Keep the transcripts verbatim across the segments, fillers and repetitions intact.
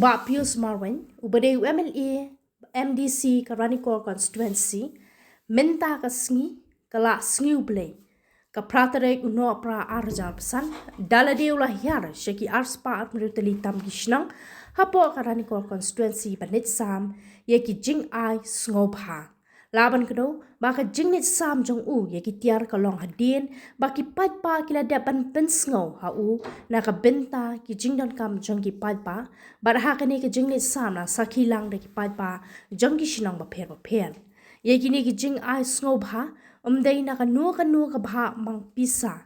Bah Pius Marwein, uba dei u M L A M D C ka Ranikor Constituency, mynta ka sngi, ka la sngi u Blei, ka phra tarik u Nohprah ar hajar arphew san, da lade u la hiar sha ki arspah arphew hynriew tylli tam ki shnong hapoh ka Ranikor Constituency ban leit sam ïa ki jingai sngewbha. Lah ban kdew ba ka jingleit sam jong u ïa ki tiar ka long hadien ba ki paidbah ki la dep ban pynsngew ha u na ka bynta ki jingdonkam jong ki paidbah, bad ha kane ka jingleit sam la sakhi lang da ki paidbah jong ki shnong bapher bapher. Ïa kine ki jingai sngewbha, ym dei na kano kano ka bhah mang pisa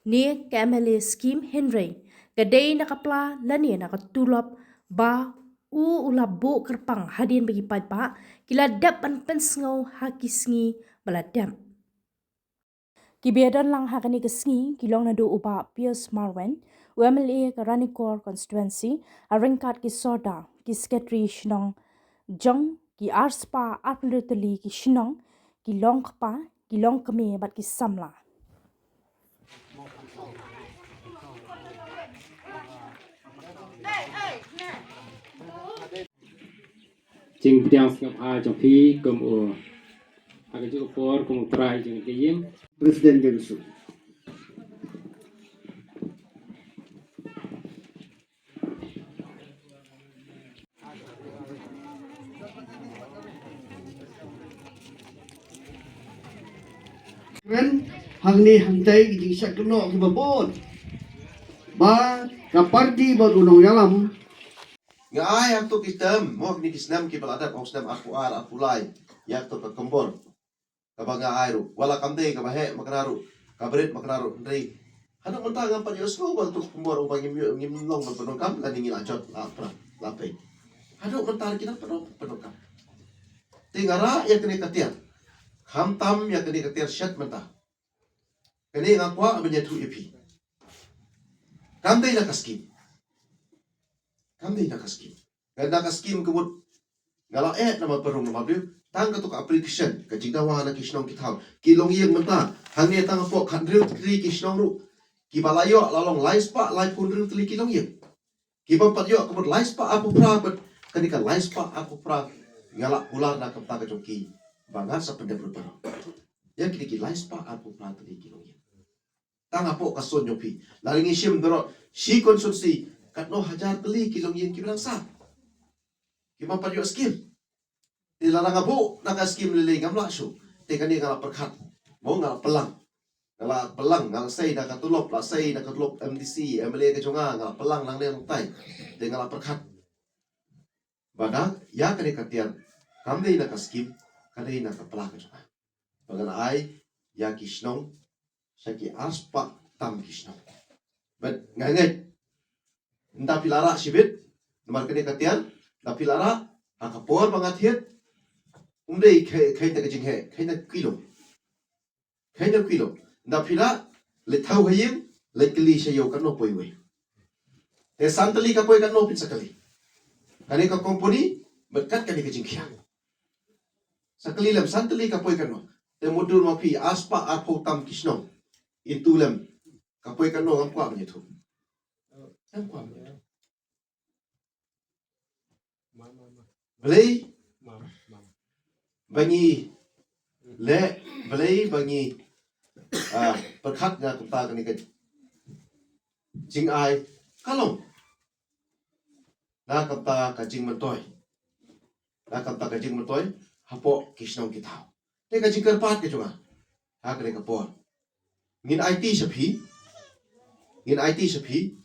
ne ka M L A scheme, hynrei ka dei na ka pla lane na ka tulop ba u u la buh kyrpang hadien ba ki paidbah ki la dep ban pynsngew ha ki sngi ba la dep. Kiba ïadon lang ha kane ka sngi ki long naduh u Bah Pius Marwein, u M L A ka Ranikor Constituency, ha ryngkat ki sordar, ki secretary shnong jong ki arspah arphew hynriew tylli ki shnong, ki longkpa, ki longkmie bad ki samla. Jingpdiang sngewbha jong phi kum u, ha kajuh ka por kum u trai jong ka ïing. President jong ka shnong. Kren hangne hangtai ki jingshad kynnoh kiba bun ba ka party bad u nongïalam. Nga ai ïa kito ki term, mo, kine ki snem kiba la dep, ong snem arphew ar, arphew lai, ïa kito ka kombor kaba nga ai ruh. Wat la kam dei kaba heh makna ruh, kaba rit makna ruh, hynrei haduh mynta ngam pat ïohsngew ba kito ki kombor, ong ba ngim ïoh, ngim long ban pyndonkam, lane ngi la jot, la pra, la pei. Haduh mynta ki nang pyndonkam, pyndonkam. Te nga rah ïa kane ka tiar, khamtam ïa kane ka tiar shet mynta. Kane nga kwah ban ïathuh ïa phi. Kam dei na ka skim. Kam dei na ka skim. Ka na ka skim ka mut nga la eh namar pynrung namar briew. Tang kato ka application, ka jingdawa na ki shnong ki thaw, ki longïing mynta, hangne tang hapoh khathynriew tylli ki shnong ruh, kiba la ïoh la long laispah laiphew hynriew tylli ki longïing. Kiba ym pat ïoh ka mut laispah arphew phra, bad kane ka laispah arphew phra nga la kular na ka bynta ka jong ki ba ngan sa pyndep ruh baroh. Ïa kine ki laispah arphew phra tylli ki longïing. Tang hapoh ka zone jong phi. Lada ngi shim baroh shi constituency, katno hajar tylli ki longïing kiba dang sah, kiba ym pat ïoh skim. Te lada nga buh na ka skim lei lei ngam lah shuh. Te kane nga la pyrkhat. Mo, nga la pynlang. Nga la pynlang, nga la sei na ka tulop, la sei na ka tulop M D C, M L A ka jong nga, nga la pynlang nangne nangtai. Te nga la pyrkhat ba da ïa kane ka tiar kam dei na ka skim, ka dei na ka pla ka jong nga. Ba ngan ai ïa ki shnong, sha ki arspah tam ki shnong. Bad nga ngeit, ynda phi la rah shibit namar kane ka tiar, ynda phi la rah ha ka por ba nga thied, um dei khie, khie na ka jingheh, khie na ka kilo. Khie na ka kilo. Ynda phi rah, leit thaw ha ïing, leit kylli sha ïew katno poi wei. Te san tylli ka poi katno, phin sa kylli. Kane ka kompani bad kat kane ka jingkhia. Sa kylli lem san tylli ka poi katno. Te mutdur ma phi arspah arphew tam ki shnong. Into lem ka poi katno, ngam kwah ban ïathuh. Ngam kwah ban ïathuh. Balei ba ngi leh, balei ba ngi, ah, pyrkhat na ka bynta kane ka jingai, ka long na ka bynta ka jingmyntoi, na ka bynta ka jingmyntoi hapoh ki shnong ki thaw. Te ka jingkyrpad ka jong nga ha kane ka por, ngin aiti sha phi, ngin aiti sha phi,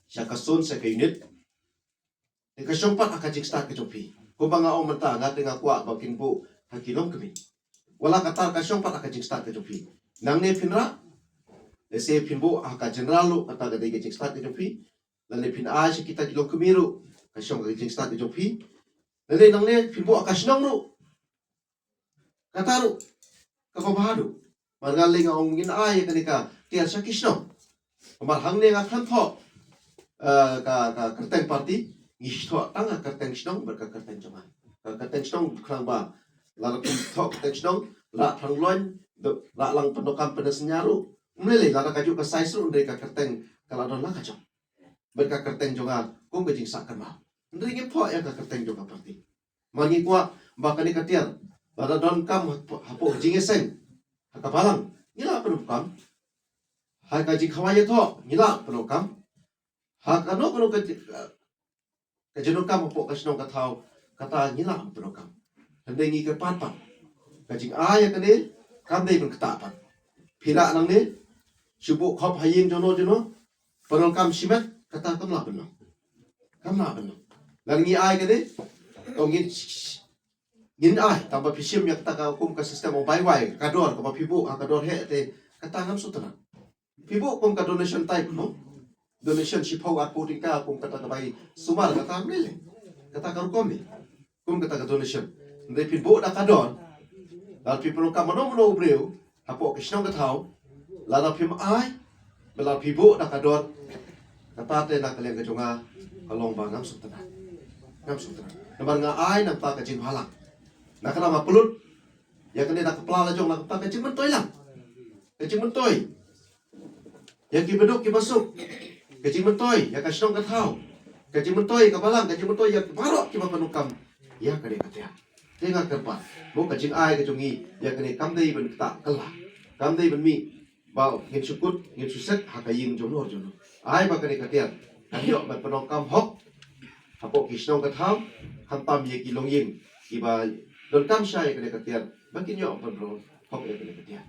sha ka zone, sha ka unit. Te ka shong pat ha ka jingstad ka jong phi. Kumba nga ong mynta, nga te nga kwah ba kin buh ha ki longkmie. Wat la katta, ka shong pat ha ka jingstad ka jong phi. Nangne phin rah, lehse phin buh ha ka general ruh, kata ka dei ka jingstad ka jong phi. Lane phin ai sha kita ki longkmie ruh, ka shong ha ka jingstad ka jong phi. Lane nangne phin buh ha ka shnong ruh, kata ruh kaba bha haduh. Namar nga lei nga ong ngin ai ïa kane ka tiar sha ki shnong. Namar hangne nga khlem thoh, eh, ka, ka kyrteng party, ngi thoh tang ka kyrteng shnong bad ka kyrteng jong nga. Ka kyrteng shnong khnang ba lada phi thoh kyrteng shnong, rah thrang loin, rah lang pyndonkam pyndonkam ruh, ym lei lei, lada kajuh ka size ruh, hynrei ka kyrteng ka la don la ka jong. Bad ka kyrteng jong nga kum ka jingsah kynmaw. Hynrei ngim thoh ïa ka kyrteng jong ka party. Namar ngi kwah ba kane ka tiar, ba la donkam hapoh, hapoh jingïaseng ha ka balang, ngi lah pyndonkam. Ha ka jingkhawai ïathoh ngi lah pyndonkam. Ha kano kano ka ji-, ka jingdonkam hapoh ka shnong ka thaw, kata ngi lah pyndonkam. Hynrei ngi kyrpad pat, ka jingai ïa kane kam dei ban ktah pat. Phi lah nangne, shu buh khop ha ïing jong no jong no, pyndonkam shimet, kata kam lah ban long. Kam lah ban long. Lada ngi ai kane, to ngin, ngin ai, tang ba phi shim ïa kata ka kum ka system ong bai wai, ka dor, kaba phi buh ha ka dor heh te, kata ngam sngewtynnat. Phi buh kum ka donation type mo. Donation shiphew arphew tyngka kum kata ka bai sumar, kata mlei lei. Kata ka rukom ne. Kum kata ka donation. Hynrei phi buh da ka dor. Lada phi pyndonkam mano mano u briew hapoh ka shnong ka thaw, lada phim ai, ba lada phi buh da ka dor, kata te na ka liang ka jong nga ka long ba ngam sngewtynnat. Ngam sngewtynnat. Namar nga ai na ka bynta ka jingbhalang. Na ka bynta ba pynlut ïa kane da ka pla la jong, na ka bynta ka jingmyntoi lang. Ka jingmyntoi ïa ki baduk ki basuk. Ka jingmyntoi ïa ka shnong ka thaw. Ka jingmyntoi ïa ka balang, ka jingmyntoi ïa baroh kiba pyndonkam ïa kane ka tiar. Te nga kyrpad, mo, ka jingai ka jong ngi ïa kane kam dei ban ktah kylla. Kam dei ban mih ba ngin shu kut, ngin shu set ha ka ïing jong no jong no. Ai ba kane ka tiar kan ïoh ban pyndonkam hok hapoh ki shnong ka thaw, khamtam ïa ki longïing kiba donkam shai ïa kane ka tiar, ba kin ïoh ban pyndonkam hok ïa kane ka tiar.